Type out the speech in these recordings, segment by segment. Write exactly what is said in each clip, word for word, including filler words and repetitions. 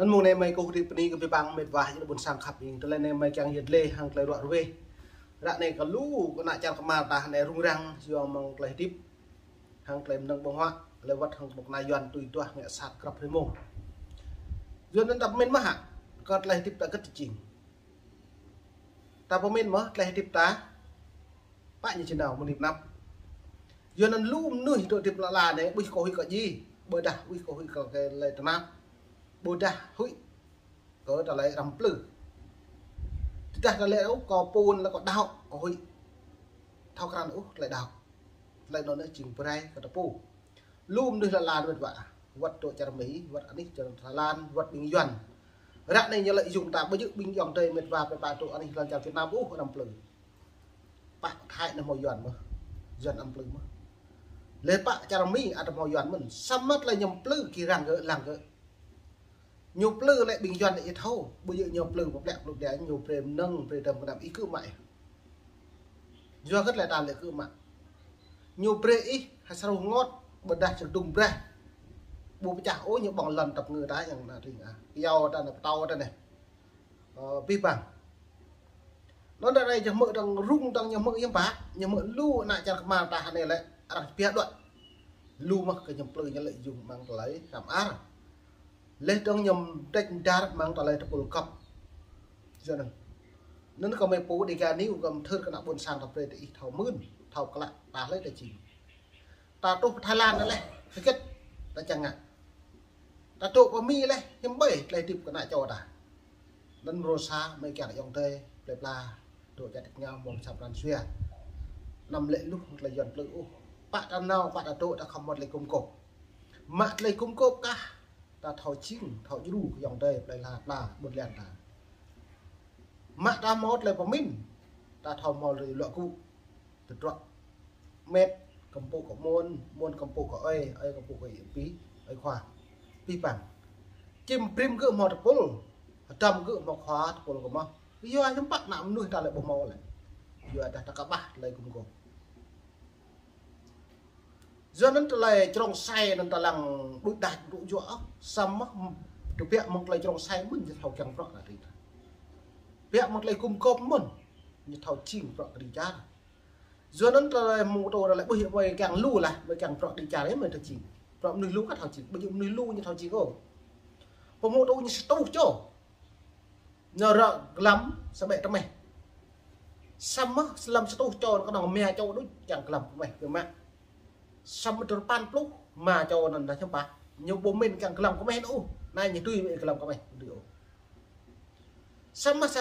Anŭn mông anai mơi kơkuh đĭ bơni kơ abih bang mĕt wa, ƀôn sang khăp ing. Tơlơi anai mơi kiăng yơh lĕ hăng tơlơi ruă ruih. Ră anai kơ lu kơ ană čar kơmar ta anai rŭng răng, yua mơ̆ng tơlơi hơdip hăng tơlơi mơnơ̆ng ƀơ̆ng huă, lĕ wơ̆t hăng kơnuk kơna Yuan tui duah ngă sat krăp rơmông. Yua anŭn ta pơmĭn mơ̆ hă, kơ tơlơi hơdip ta kơ tơčing. Ta pơmĭn mơ̆ tơlơi hơdip ta, pă ñu či nao mơ̆ng anai pơ anăp. Yua anŭn lu mơnuih tŭ hơdip lŏ la anai, ƀuh kơ huĭ kơ ji, ƀôdah ƀuh kơ huĭ kơ tơlơi tơnap, ƀôdah huĭ kơ tơlơi răm plư. Tơdah tơlơi ôh, kơ pôn lĕ kơ đaŏ, kơ huĭ. Thâo krăn ôh tơlơi đaŏ. Tơlơi anŭn anai jing pơrai kơ ta pô. Lu mơnuih lŏ la mĕt wa. Wơ̆t tŭ čar Mi, wơ̆t anih čar Thái Lan, wơ̆t ƀing Yuan. Ră anai ñu lĕ yŭng ta ƀu djơ̆ ƀing yŏng tơi mĕt wa pơpă tŭ anih lŏn čar Việt Nam ôh răm plư. Pă Thái anai hmâo Yuan mơ̆n. Yuan răm plư mơ̆n. Lĕ pă čar Mi ăt hmâo Yuan mơ̆n. Samơ̆ tơlơi ñu plư kơ răng gơ̆, lăng gơ̆. Ñu plư lĕ ƀing Yuan ih thâo, ƀu djơ̆ ñu plư pơplĕ plŭ đia, ñu brơi mơnơ̆ng, brơi tơm kơnam ih kơ mă. Yua kơ tơlơi ta lĕ kơ mă. Ñu brơi ih ha srŭ ngot, ƀôdah sơdung brah. Ƀu pơčah ôh ñu ƀơ̆ng lŏn tăp ngư ta yang ană tring ah. Kiao ta anai, pơtâo ta anai. Ơ, abih bang. Anŭn ră anai ñu hmư̆ dơ̆ng rŭng dơ̆ng ñu hmư̆ yơh pă, ñu hmư̆ lu ană čar kơmar ta anai lĕ arăng pia đuaĭ. Lu mơ̆ kơ ñu plư ñu lĕ yŭng mơ̆ng tơlơi hăm ar. Lĕ dơ̆ng ñu tĕč dar mơ̆ng tơlơi tơpul kŏp. Yua anŭn. Anŭn kơ mơi pô Dega News kơ mơthưr kơ ană ƀôn sang ta brơi tơ ih thâo mưn, thâo klă, ta hlơi ta jing. Ta truh pơ Thái Lan anai lĕ, hơget ta čang ngă. Ta truh pơ Mi lĕ, hiư̆m ƀai tơlơi hơdip kơ ană čô ta. Anŭn mrô sa, mơi kiăng yŏng tơi, plơi pla, tŭ čar tĭt ngao mơ̆ng sa pran jua. Anăm lĕ luh tơlơi Yuan plư ôh. Pă ta nao, pă ta tŭ, ta khŏm hmâo tơlơi gum gôp. Mă tơlơi gum gôp kah, ta thâo jing, thâo djru kơ yŏng tơi, plơi pla, pla, ƀôn lan ta. Mă ta hmâo tơlơi pơmĭn, ta thâo hmâo tơlơi luă gŭ. Tơdruă mĕt, kơmpŭ kơ môn, môn kơmpŭ kơ ơi, ơi kơmpŭ kơ ơi pĭ, ơi khua. Abih bang. Čim brĭm gơ̆ hmâo tơpul, hơdăm gơ̆ hmâo khua tơpul kơ mơ̆. Yua hiư̆m pă ană mơnuih ta lĕ ƀu hmâo lĕ. Yua dah ta kơƀah tơlơi gum gôp. Yua anŭn tơlơi črông sai anŭn ta lăng đuaĭ đač đuaĭ juă ôh. Samơ̆ tơbiă mơ̆ng tơlơi črông sai mơ̆n ñu thâo kiăng bruă kơđi čar. Biă mơ̆ng tơlơi gum gôp mơ̆n ñu thâo jing bruă kơđi čar. Yua anŭn tơlơi mơ̆ng tơlơi ƀuh mơi kiăng lu lah, mơi kiăng bruă kơđi čar yơh mơi thâo jing. Bruă mơnuih lu kah thâo jing, ƀu djơ̆ mơnuih lu ñu thâo jing ôh. Pơmŭ tŭ ñu sa rơtuh čô. Ñu ră glăm sa ƀĕ tơmeh. Samơ̆ sa lăm sa rơtuh čô kơnơ̆ng rơma čô đôč kiăng glăm tơmeh biă mă. Samơ̆ tơl păn pluh rơma čô anŭn dah hiư̆m pă. Ñu ƀu mĭn kiăng glăm tơmeh ôh. Anai ñu tui mơi glăm tơmeh tui ôh. Samơ̆ sa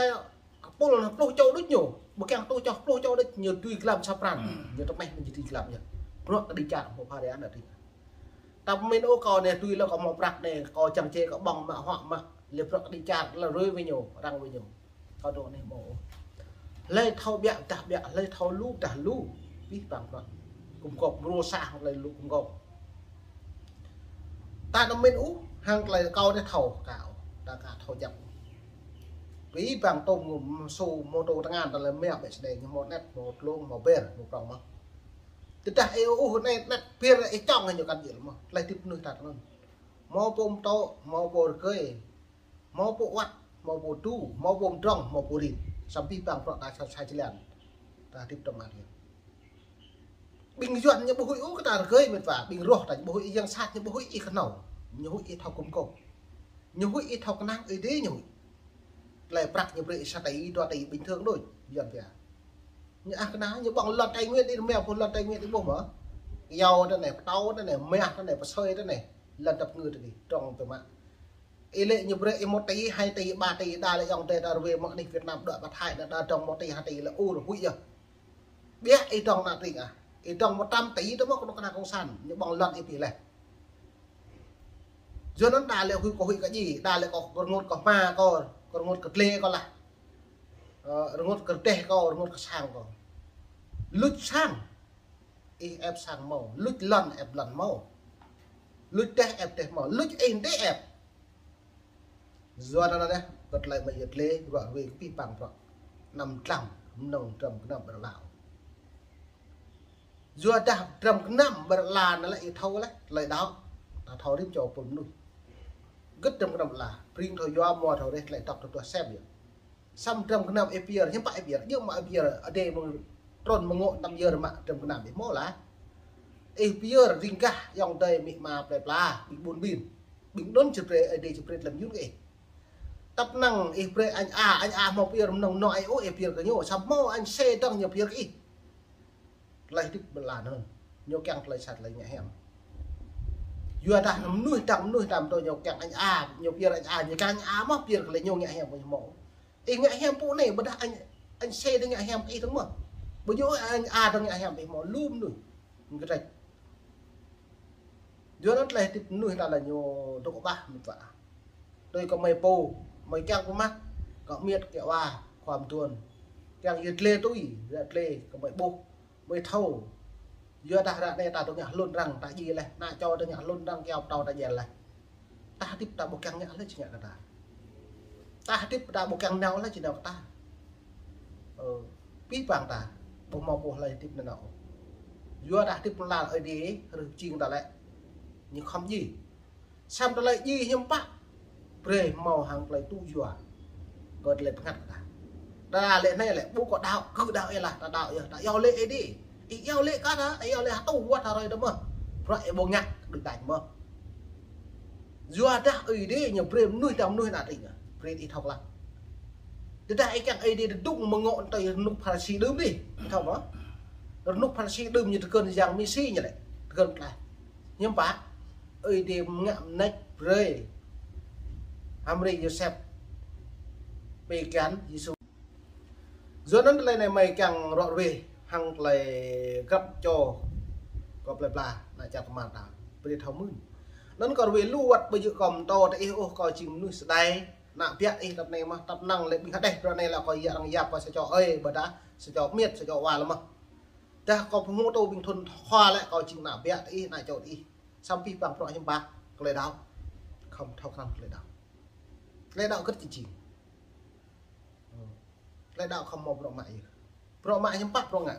pul pluh čô đôč ñu. Ƀu kiăng rơtuh čô pluh čô đôč ñu tui glăm sa pran. Ñu tơmeh ñu tui glăm ñu. Bruă kơđi čar hmâo phara anai tui. Ta pơmĭn ôh kâo anai tui lĕ kâo hmâo prăk anai, kâo čang čê kâo ƀơ̆ng mă huă mă, lĕ bruă kơđi čar lĕ rơi với ñu, răng với ñu. Kâo dŏ anai hmâo ôh. Hlơi thâo biă dah biă, hlơi thâo lu dah lu. Abih bang bruă. Gum gôp mrô sa hăng tơlơi lu gum gôp. Ta anăm mĭn ôh, hăng tơlơi kâo anai thâo kâo, ta ka thâo djăp. Abih bang tôm ngŭm sô mô tô tơngan tơlơi mĕ ƀĕ sơdai, ñu hmâo net, hmâo tlông, hmâo ber, hmâo prŏng mơ̆. Tơdah ih ôh net, net ber ih čong ñu kăn djơ̆ mơ̆. Tơlơi hơdip mơnuih ta anŭn. Hmâo pô mơtô, hmâo pô rơgơi, hmâo pô wăt, hmâo pô tu, hmâo pô mdrŏng, hmâo pô rin. Samơ̆ abih bang bruă ta sa, sa jơlan. Ta hơdip tơmă yơh. Ƀing Yuan ñu ƀu huĭ ôh kơ ta rơgơi mĕt wa, ƀing roh ta ñu ƀu huĭ, yang sat ñu ƀu huĭ ih kơnơ̆ng. Ñu huĭ ih thâo gum gôp. Ñu huĭ ih thâo kơnang ih dih ñu huĭ. Tơlơi prăk ñu brơi ih sa tỉ, dua tỉ bình thường đôč, Yuan pia. Ñu ah kơna, ñu ƀơ̆ng lŏn Tây Nguyên ih, rơma pô lŏn Tây Nguyên ih ƀuh mơ̆. Kiao ta anai, pơtâo ta anai, mah ta anai, pơsơi ta anai, lŏn tăp ngư ta anai, trong tơmă. Ih lĕ ñu brơi ih một tỉ, hai tỉ, ba tỉ, đa lĕ yŏng tơi ta rơwe mơ̆ng anih Việt Nam đuaĭ pơ Thái anai đa dŏng một tỉ, hai tỉ lĕ ur huĭ yơh. Biă ih dŏng ană tring ah. Ih dŏng một trăm tỉ tơ mơ̆ kơnuk kơna cộng sản, ñu ƀơ̆ng lŏn ih pih leh. Yua anŭn đa lĕ huĭ kơ huĭ kơ ji, đa lĕ kơ rơngot kơ hma kơ, kơ rơngot kơ tlê kơ lah. Ơ, rơngot kơ rơdêh kơ, rơngot kơ sang kơ. Luč sang. Ih ĕp sang hmâo, luč lŏn ĕp lŏn hmâo. Luč rơdêh ĕp rơdêh hmâo, luč ih dih ĕp. Yua anŭn anai, kơ tơlơi mơi yơh tlê, ruă ruê kơ abih bang bruă. Anăm dlăng, mơnơ̆ng drăm gơnam ƀơi lŏn. Yua dah drăm gơnam ƀơi lŏn anai lĕ ih thâo lĕ, tơlơi đaŏ. Ta thâo rĭm čô pô mơnuih. Gĭt dram gơnam lah, pring thâo yua mơ̆ thâo rĕh tơlơi dŏ tơtuh sem yơh. Săm dram gơnam ih pơyơr, hiư̆m pă ih pơyơr, yơh mă ih pơyơr, adai mơ̆ng trŭn mơ̆ng ngŏ tăm yơr mă dram gơnam ih mơ̆ lah. Ih pơyơr ring gah ayŏng adơi amĭ ama plơi pla, ƀing ƀun ƀin. Ƀing anŭn či brơi, adai či brơi tơlơi mơyun kơ ih. Tăp năng ih brơi añ a, añ a hmâo pơyơr mơnơ̆ng anŏ ih ôh, ih pơyơr kơ ñu, săm hmâo añ sĕ dơ̆ng ñu pơyơr kơ ih. Tơlơi hơdip ƀơi lŏn anŭn, ñu kiăng tơlơi sat tơlơi ngă hiam. Yua dah mơnuih dang mơnuih dang tơ ñu kiăng añ a, ñu pơyơr añ a, ñu kiăng añ a mơ̆ pơyơr kơ lĕ ñu ngă hiam kơ ñu mơ̆. Ih ngă hiam pô anai, ƀôdah añ, añ sĕ dơ̆ng ngă hiam kơ ih dơ̆ng mơ̆. Ƀu djơ̆ añ a dơ̆ng ngă hiam kơ ih mơ̆, lu mơnuih. Ngă kơdrĕč. Yua anŭn tơlơi hơdip mơnuih ta lĕ ñu dŏ ƀah mơ̆n wă. Tui kơ mơi pô, mơi kiăng pơmă, kơ miêt kơ wa, khua mơtuôn. Kiăng yơh tlê tui, yơh tlê, kơ mơi ƀuh, mơi thâo. Yua dah ră anai ta dŏ ngă hlŭn arăng ta djai laih, ană čô ta ngă hlŭn arăng kiao pơtâo ta djai laih. Ta hơdip ta ƀu kiăng ngă laih či ngă kơ ta. Ta hơdip ta ƀu kiăng nao laih či nao kơ ta. Ơ, pĭ pang ta, ƀu hmâo pô hlơi hơdip nanao. Yua ta hơdip lăn Ơi Adai, hrih pơjing ta lĕ. Ñu khŏm djai. Săm tơlơi djai hiư̆m pă. Brơi hmâo hăng tơlơi tŭ yua. Kơ tơlơi pơngăt kơ ta. Ta lĕ anai lĕ, ƀu kơ đaŏ, kơ đaŏ ih lah, ta đaŏ yơh, ta iâu laĭ Ơi Adai. Ih iâu laĭ kơ ta, ta iâu laĭ hơtŭ wơ̆t hrơi dơ̆ng mơ̆. Bruă ih ƀu ngă, đuaĭ đač mơ̆. Yua dah Ơi Adai ñu brơi mơnuih dang mơnuih ană tring ñu. Brơi ih thâo klă. Tơdah ih kiăng Ơi Adai tơdŭng mơ̆ng ngŏ tơi rơnŭk Pharisi đưm dih. Thâo mơ̆? Rơnŭk Pharisi đưm ñu tơkơn Yang Mêsi ñu lĕ. Tơkơn tlaih. Hiư̆m pă? Ơi Adai ngă mơneč brơi Hamari Yôsep pơkăn Yêsu. Yua anŭn tơlơi anai mơi kiăng rŏ ruai hăng tơlơi grăp čô kơ plơi pla ană čar tơmar ta. Brơi thâo mưn. Anŭn kơ ruai lu wơ̆t ƀu djơ̆ kơ mơtô tơ ih ôh kơ jing mơnuih sơdai. Ană biă ih tăp anai mơ̆, tăp năng lĕ ƀing hơdeh bruă anai lĕ kơ yă arăng yap kơ sa čô ơi, ƀôdah sa čô miêt, sa čô wa lĕ mơ̆. Dah kơ pơhmu tơ ƀing thŭn khua lĕ kơ jing ană biă tơ ih, ană čô tơ ih. Săm pĭ pang bruă hiư̆m pă, tơlơi đaŏ. Khŏm thâo krăn tơlơi đaŏ. Tơlơi đaŏ gĭt či jing. Tơlơi đaŏ khŏm hmâo bruă mă yơh. Bruă mă hiư̆m pă bruă ngă.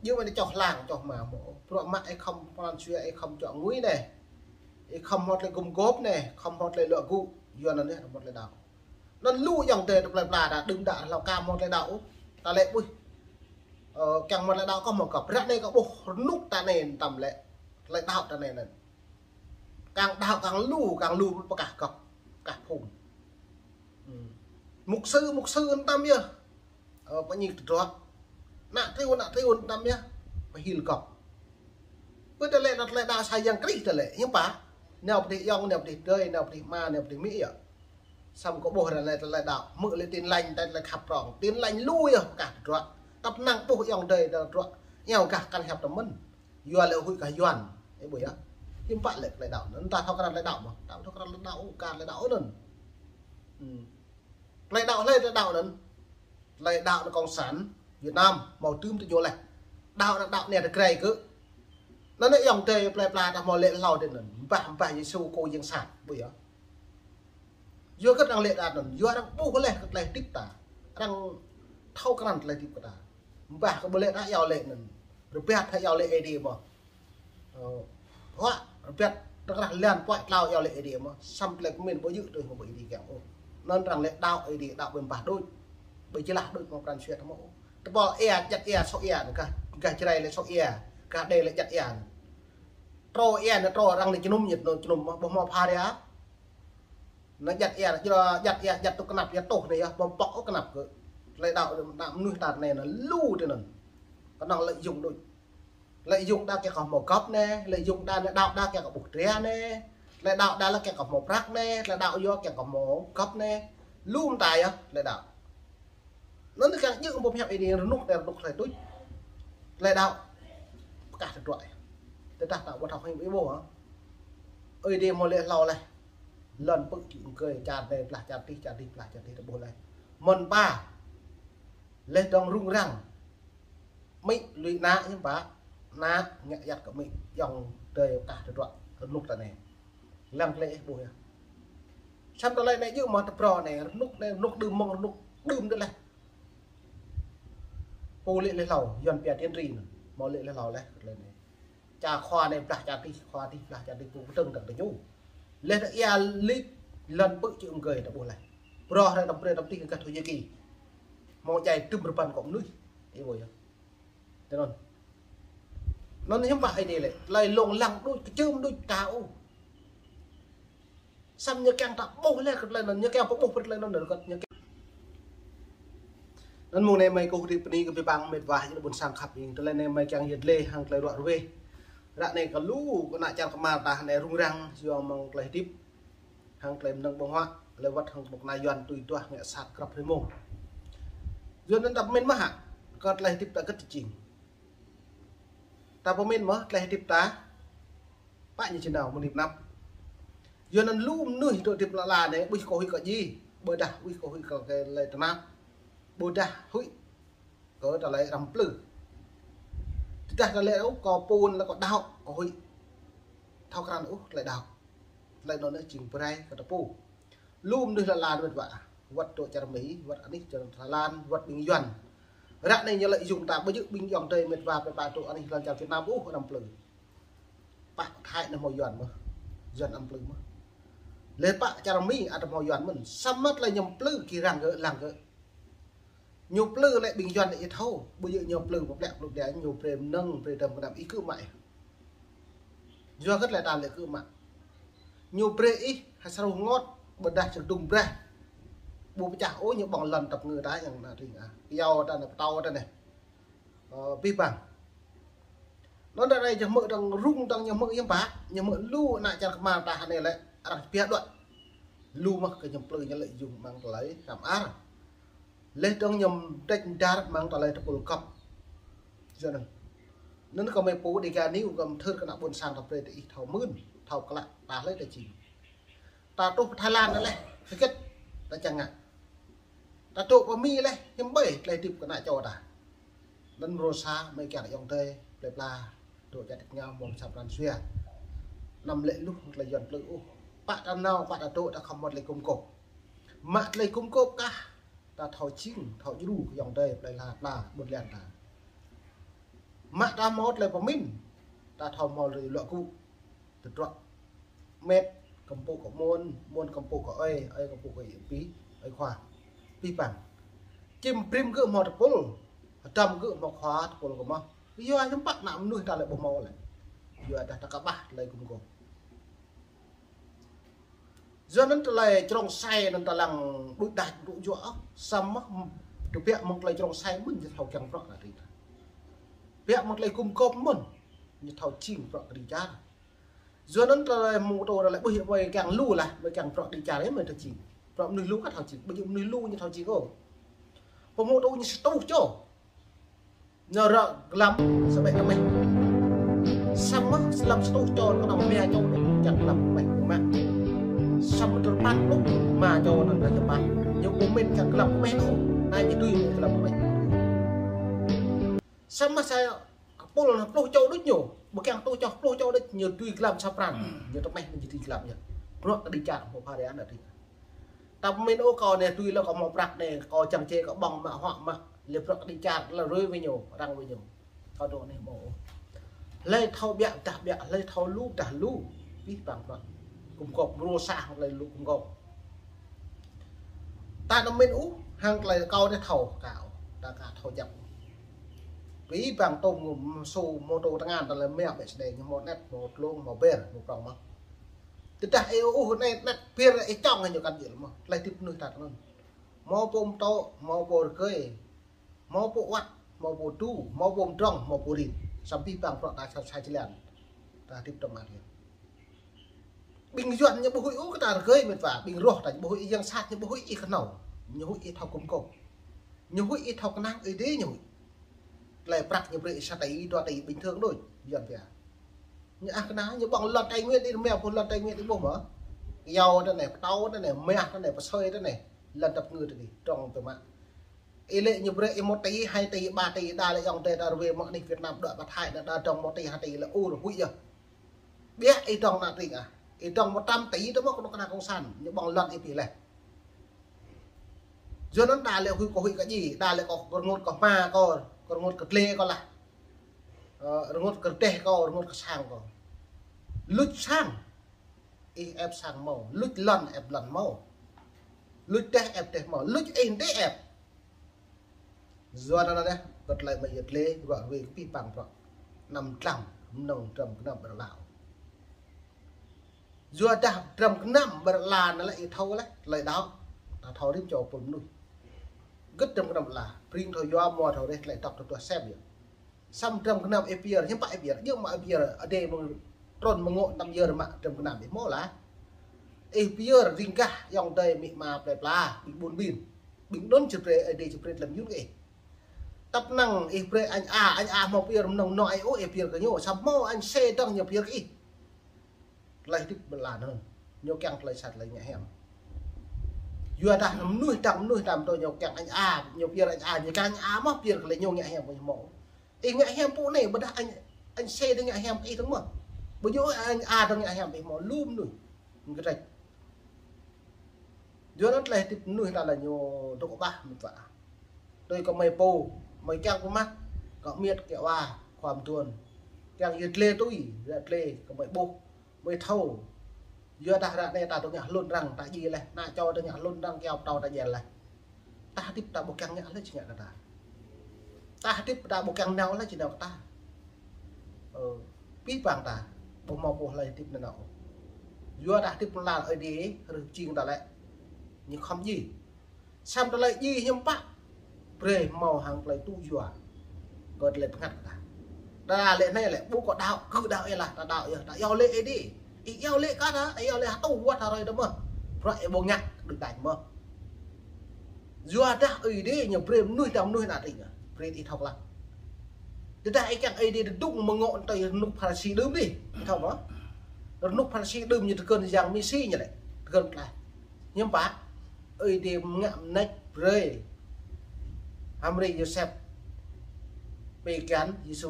Yua mơ̆ anai čoh lăng, čoh hmua mơ̆. Bruă mă ih khŏm pran jua, ih khŏm čuă ngui anai. Ih khŏm hmâo tơlơi gum gôp anai, khŏm hmâo tơlơi luă gŭ. Yua anŭn yơh hmâo tơlơi đaŏ. Anŭn lu ayŏng adơi tơ plơi pla ta đưm đă hlâo ka hmâo tơlơi đaŏ. Ta lĕ ƀuh. Ơ, kiăng hmâo tơlơi đaŏ kơ hmâo găp. Ră anai kơ ƀuh rơnŭk ta anai tăm lĕ. Tơlơi đaŏ ta anai anŭn. Kang đaŏ kang lu, kang lu pơkah gŏp, pơkah phung. Mục sư, mục sư tăm yơh. Ơ, pơñik tơdruă. Ană triu, ană triu tăm yơh. Pơhil gŏp. Ƀơi tơlơi, tơlơi đaŏ sa Yang Krist tơlơi. Hiư̆m pă? Nao pơdih ayŏng, nao pơdih adơi, nao pơdih ama, nao pơdih amĭ yơh. Săm kơ ƀuh ră anai tơlơi đaŏ. Mơ̆ lĕ Tin Lành, tơlơi khăp prong. Tin Lành lu yơh pơkah tơdruă. Tăp năng ƀuh ayŏng adơi tơdruă. Iâu gah kăn hiăp tơmĕn. Yua lĕ huĭ kơ Yuan. Ih ƀuh yơh. Hiư̆m pă lĕ tơlơi đaŏ anŭn. Ta thâo krăn tơlơi đaŏ mơ̆. Ta thâo krăn tơlơi đaŏ, kơ tơlơi đaŏ anŭn. Tơlơi đaŏ hlơi tơlơi đaŏ anŭn. Tơlơi đaŏ anŭn Cộng sản Việt Nam hmâo tơm tơ ñu laih. Đaŏ anŭn đaŏ anai tơ Jrai kơ. Anŭn anai ayŏng adơi plơi pla ta hmâo lĕ hlâo tơ anŭn. Mbah, mbah Yêsu kơ yang sat. Ƀuh yơh. Yua kơ arăng lĕ đaŏ anŭn. Yua arăng ƀuh laih kơ tơlơi hơdip ta. Arăng thâo krăn tơlơi hơdip kơ ta. Mbah kơ ƀu lĕ ta iâu laĭ anŭn. Rơbat ta iâu laĭ Ơi Adai mơ̆. Ơ, huă, rơbat, tơkrah lan puăi tlâo iâu laĭ Ơi Adai mơ̆. Săm tơlơi pơmĭn ƀu djơ̆ tui hmâo ƀu Ơi Adai kiăng ôh. Anŭn arăng lĕ đaŏ Ơi Adai, đaŏ ƀơi mbah đôč. Ƀu jơlah đôč mơ̆ng pran jua ta mơ̆ ôh. Tơpul ia, djăt ia, sŏ ia, gah, gah Jrai lĕ sŏ ia, gah Đê lĕ djăt ia. Trô ia, anŭn trô arăng lĕ jơnum ñit, anŭn jơnum mơ̆, ƀu hmâo phara. Anŭn djăt ia, djơ̆, djăt ia, djăt tŭ kơnăp ia tŭ anai yơh, ƀu pŏk ôh kơnăp kơ. Tơlơi đaŏ, đaŏ mơnuih ta anai anŭn lu tơ anŭn. Kơnơ̆ng lợi dụng đôč. Lợi dụng đa kiăng kơ hmâo gŏp anai, lợi dụng đa anai đaŏ đa kiăng kơ ƀuh dra anai. Tơlơi đaŏ đa lĕ kiăng kơ hmâo prăk anai, tơlơi đaŏ yua kiăng kơ hmâo gŏp anai. Lu mơta yơh, tơlơi đaŏ. Anŭn tơ kiăng djơ̆ ƀu pơhiăp Ơi Adai rơnŭk anai rơnŭk hlơi tuč. Tơlơi đaŏ. Pơkah tơdruă. Tơdah ta ƀu thâo hăng ih ƀuh hă. Ơi Adai hmâo lĕ hlâo laih. Lŏn pơ̆k čư̆ ngơi čar anai blah čar adih, čar adih blah čar adih ta ƀuh laih. Mơ̆n pă. Laih dơ̆ng rŭng răng. Amĭ lui ană hiư̆m pă. Ană ngă ayăt kơ amĭ. Ayŏng adơi pơkah tơdruă. Rơnŭk ta anai. Lăng tơlơi ih ƀuh yơh. Săm tơlơi anai djơ̆ mơ̆ tơpro anai, rơnŭk anai, rơnŭk đưm mơ̆ng rơnŭk đưm tơ laih. Pô lĕ laih hlâo, Yuan pia tiến tri anŭn. Hmâo lĕ laih hlâo laih, tơlơi anai. Čar khua anai blah čar adih, khua adih blah čar adih, pô kơdơ̆ng dơ̆ng tơ ñu. Laih ta ia lik lŏn pơ̆ čư̆ mơgơi ta ƀuh laih. Brơi rai tăm brơi tăm tih kơ Thổ Nhĩ Kỳ. Hmâo djai tơm rơbăn kơ mơnuih. Ih ƀuh yơh. Tơ anŭn. Anŭn hiư̆m pă Ơi Adai lĕ. Tơlơi lông lăng đôč, kơčưm đôč ta ôh. Samơ̆ ñu kiăng ta ƀuh laih kơ tơlơi anŭn, ñu kiăng pơƀuh pơ tơlơi anŭn, rơkâo ñu kiăng. Anŭn mông anai mơi kơkuh rĭm bơni kơ abih bang met wa, jing ƀôn sang khăp ing, tơlơi anai mơi kiăng yơh lĕ hăng tơlơi ruă rơweh. Ră anai kơ lu kơ ană čar kơmar ta anai rŭng răng, yua mơ̆ng tơlơi hơdip, hăng tơlơi mơnơ̆ng ƀơ̆ng huă, lĕ wơ̆t hăng ƀơ̆ng ană Yuan tui duah ngă sat krăp rĭm mông. Yua anŭn ta pơmĭn mơ̆ hă, kơ tơlơi hơdip ta gĭt jing. Ta pơmĭn mơ̆ tơlơi hơdip ta, pă ñu či nao mơ̆ng anai pơ anăp. Yua anŭn lu mơnuih dŏ hơdip lŏ la anai, ƀuh kơ huĭ kơ djai, ƀôdah ƀuh kơ huĭ kơ tơlơi tơnap, ƀôdah huĭ kơ tơlơi răm plư. Tơdah tơlơi ôh, kơ pun lĕ kơ đaŏ, kơ huĭ. Thâo krăn ôh tơlơi đaŏ. Tơlơi anŭn jing pơrai kơ ta pô. Lu mơnuih lŏ la met wa. Wơ̆t dŏ čar Mi, wơ̆t anih čar Thái Lan, wơ̆t ƀing Yuan. Ră anai ñu lĕ jing ta ƀu djơ̆ ƀing ayŏng adơi met wa pơpă dŏ anih lŏn čar Việt Nam ôh răm plư. Pă Thái anai hmâo Yuan mơ̆n. Yuan răm plư mơ̆n. Lĕ pă čar Mi ăt hmâo Yuan mơ̆n. Samơ̆ tơlơi ñu plư kơ răng gơ̆, lăng gơ̆. Ñu plư lĕ ƀing Yuan lĕ ih thâo, ƀu djơ̆ ñu plư pơplĕ plư đia, ñu brơi mơnơ̆ng, brơi tơm kơnăm ih kơ mă. Yua hơget lĕ ta lĕ kơ mă. Ñu brơi ih, ha srŭ ngot, ƀôdah čơdŭng brah. Ƀu pơčah ôh ñu ƀơ̆ng lŏn tăp ngư ta yang ană tring ah. Kyâo ta anai, pơtâo ta anai. Ơ, abih bang. Anŭn ră anai jing hmư̆ dơ̆ng rŭng dơ̆ng ñu hmư̆ hiư̆m pă, ñu hmư̆ lu ană čar kơmar ta anai lĕ arăng pia đuaĭ. Lu mơ̆ kơ ñu plư ñu lĕ jing mơ̆ng tơlơi kam ar. Laih dơ̆ng ñu đĕč dar mơ̆ng tơlơi tơpul kŏp. Yua anŭn. Anŭn kơ mơi pô Dega News kơ mơthưr kơ ană ƀôn sang ta brơi ta ih thâo mưn, thâo klă, ta hlơi ta jing. Ta truh pơ Thái Lan anai lĕ, hơget ta čang ngă. Ta dŏ pơ Mi lĕ, hiư̆m ƀơi tơlơi hơdip kơ ană čô ta. Anŭn mrô sa, mơi kiăng ayŏng adơi, plơi pla, dŏ čar tĭt ngao mơ̆ng sa pran jua. Anăm lĕ luh tơlơi Yuan plư ôh. Pă ta nao, pă ta dŏ, ta khŏm hmâo tơlơi gum gôp. Mă tơlơi gum gôp kah, ta thâo jing, thâo djru kơ ayŏng adơi, plơi pla, pla, ƀôn lan ta. Mă ta hmâo tơlơi pơmĭn, ta thâo hmâo tơlơi luă gŭ. Tơdruă. Met, kơmpŭ kơ mơ̆n, mơ̆n kơmpŭ kơ ơi, ơi kơmpŭ kơ ih pi, ơi khua. Abih bang. Čim brĭm gơ̆ hmâo tơpul, hơdăm gơ̆ hmâo khua tơpul kơ mơ̆. Yua hiư̆m pă ană mơnuih ta lĕ ƀu hmâo lĕ. Yua dah ta kơƀah tơlơi gum gôp. Yua anŭn tơlơi črông sai anŭn ta lăng đuaĭ đač đuaĭ juă ôh, samơ̆ tơbiă mơ̆ng tơlơi črông sai mơ̆n ñu thâo kiăng bruă ană tring ta. Biă mơ̆ng tơlơi gum gôp mơ̆n, ñu thâo jing bruă kơđi čar. Yua anŭn tơlơi mơ̆ng tơ tơlơi ƀuh mơi kiăng lu lah, mơi kiăng bruă kơđi čar yơh mơi thâo jing. Bruă mơnuih lu kah thâo jing, ƀu djơ̆ mơnuih lu ñu thâo jing ôh. Pơmơ̆ng tơ ñu sa rơtuh čô. Ñu ră glăm sa ƀĕ tơmeh. Samơ̆ sa lăm sa rơtuh čô kơnơ̆ng rơma čô kiăng glăm tơmeh mă. Samơ̆ tơpăn pluh rơma čô anŭn ră čơpăn. Ñu ƀu mĭn kiăng glăm tơmeh ôh. Anai ñu tui mĭn glăm tơmeh. Samơ̆ sa kơpul anŭn pluh čô đôč ñu, ƀu kiăng rơtuh čô, pluh čô đôč ñu tui glăm sa pran. Ñu tơmeh mơ̆n ñu tui glăm yơh. Bruă kơđi čar hmâo phara ană tring. Ta pơmĭn ôh kâo anai tui lĕ kâo hmâo prăk anai, kâo čang čê kâo ƀơ̆ng mă huă mă, lĕ bruă kơđi čar lĕ rơi với ñu, răng với ñu. Kâo dŏ anai hmâo ôh. Hlơi thâo biă dah biă, hlơi thâo lu dah lu. Abih bang bruă gum gôp mrô sa hăng tơlơi lu gum gôp. Ta anăm mĭn ôh, hăng tơlơi kâo anai thâo, kâo, ta ka thâo djăp. Abih bang tôm ngŏ sô mô tô tơngan tơlơi mă ƀĕ sơdai, ñu hmâo anet, hmâo tlông, hmâo ber, hmâo prŏng mơ̆n. Tơdah ih ôh anai anet ber ih čŏng ñu kăn djơ̆ mơ̆n. Tơlơi hơdip mơnuih ta tơ anŭn. Hmâo pô mơtô, hmâo pô rơgơi. Hmâo pô wăt, hmâo pô tu, hmâo pô mdrŏng, hmâo pô rin. Samơ̆ abih bang bruă ta sa, sa jơlan. Ta hơdip tơmă riang. Ƀing Yuan ñu ƀu huĭ ôh kơ ta rơgơi met wa, ƀing roh ta ñu ƀu huĭ, yang sat ñu ƀu huĭ ih kơnơ̆ng. Ñu huĭ ih thâo gum gôp. Ñu huĭ ih thâo kơnang ih dih ñu huĭ. Tơlơi prăk ñu brơi ih sa tỉ, dua tỉ bình thường đôč, Yuan pia. Ñu ah kơna, ñu ƀơ̆ng lŏn Tây Nguyên ih, rơma pô lŏn Tây Nguyên ih ƀuh mơ̆. Kyâo tơ anai, pơtâo tơ anai, mah tơ anai, pơsơi tơ anai, lŏn tăp ngư tơ anai, trong tơmă. Ih lĕ ñu brơi ih một tỉ, hai tỉ, ba tỉ, đa lĕ ayŏng adơi ta rơwê mơ̆ng anih Việt Nam đuaĭ pơ Thái anai, đa dŏng một tỉ, hai tỉ lĕ ur huĭ yơh. Biă ih dŏng ană tring ah. Ih dŏng một trăm tỉ tơ mơ̆ kơnơ̆ng kơna cộng sản, ñu ƀơ̆ng lŏn ih pih laih. Yua anŭn đa lĕ huĭ kơ huĭ kơ djai, đa lĕ kơ rơngot kơ hma kơ, kơ rơngot kơ tlê kơ lah. Ơ, rơngot kơ rơdêh kơ, rơngot kơ sang kơ. Luč sang. Ih ĕp sang hmâo, luč lŏn ĕp lŏn hmâo. Luč teh ĕp teh hmâo, luč ih teh ĕp. Yua anŭn anai, kơ tơlơi mơyơt lĕ, ruă ruê kơ pih pang prŏ. Năm tlang, mơnơ̆ng dram gơnam ƀơi lŏn. Yua dah dram gơnam ƀơi lŏn anai lĕ ih thâo lĕ, tơlơi đaŏ. Ta thâo rĭm čô pô mơnuih. Gĭt dram gơnam ƀơi lŏn, pring thâo yua mơ̆ thâo rĕh tơlơi tŏk tơtuah sem yơh. Samơ̆ dram gơnam ih pơyơr, hiư̆m pă ih pơyơr, yơh mă ih pơyơr, adai mơ̆ng trŭn mơ̆ng ngŏ năm yơr mă dram gơnam ih hmâo lah. Ih pơyơr ring gah, ayŏng adơi amĭ ama plơi pla, ƀing ƀun ƀin. Ƀing anŭn či brơi, adai či brơi tơlơi mơyun kơ ih. Tăp năng ih brơi añ a, añ a hmâo pơyơr mơnơ̆ng nŏ ai ôh, ih pơyơr kơ ñu, samơ̆ hmâo añ sê dơ̆ng ñu pơyơr kơ ih. Tơlơi hơdip ƀơi lŏn anŭn, ñu kiăng tơlơi sat tơlơi ngă hiam. Yua dah mơnuih tang mơnuih tang tơ ñu kiăng añ a, ñu pơyơr añ a, ñu kiăng añ a mơ̆ pơyơr kơ lĕ ñu ngă hiam kơ ñu hmâo. Ih ngă hiam pô anai, ƀôdah añ, añ sê dơ̆ng ngă hiam kơ ih dơ̆ng mơ̆. Ƀu djơ̆ añ a dơ̆ng ngă hiam kơ ih hmâo, lu mơnuih. Ngă rĕč. Yua anŭn tơlơi hơdip mơnuih ta lĕ ñu dŏ ƀah mơ̆ tơpă. Tui kơ mơi pô, mơi kiăng pơmă, kơ miêt kơ wa, khua mơtuôn. Kiăng yơh tlê tui, yơh tlê, kơ mơi ƀuh, mơi thâo. Yua dah ră anai ta dŏ ngă hlŭn arăng, ta djai laih, ană čô dŏ ngă hlŭn arăng, kiao pơtâo ta djai laih. Ta hơdip ta ƀu kiăng ngă hlơi či ngă kơ ta. Ta hơdip ta ƀu kiăng nao hlơi či nao kơ ta. Ơ, pih pang ta, ƀu hmâo pô hlơi hơdip nanao. Yua ta hơdip lŏn Ơi Adai, rơh jing ta lĕ. Ñu khŏm djai. Samơ̆ tơlơi djai hiư̆m pă. Brơi hmâo hăng tơlơi tŭ yua. Kơ tơlơi pơngăt kơ ta. Ta lĕ anai lĕ, ƀu kơ đaŏ, kơ đaŏ ih lah, ta đaŏ yơh, ta iâu lĕ Ơi Adai. Ih iâu lĕ kơ ta, ih iâu lĕ hơtŭ wơ̆t hrơi ta mơ̆. Bruă ih ƀu ngă, đĭ đač mơ̆. Yua dah Ơi Adai ñu brơi mơnuih tang mơnuih ană tring ñu. Brơi ih thâo lah. Tơdah ih kiăng Ơi Adai tơdŭng mơ̆ng ngŏ tui rơnŭk Pharisi đưm dih. Ih thâo mơ̆? Rơnŭk Pharisi đưm ñu tơgŭn Yang Mêsi ñu lĕ. Tơgŭn tlaih. Hiư̆m pă? Ơi Adai ngă mơneč brơi Hamari Yôsep. Pơkăn Yêsu.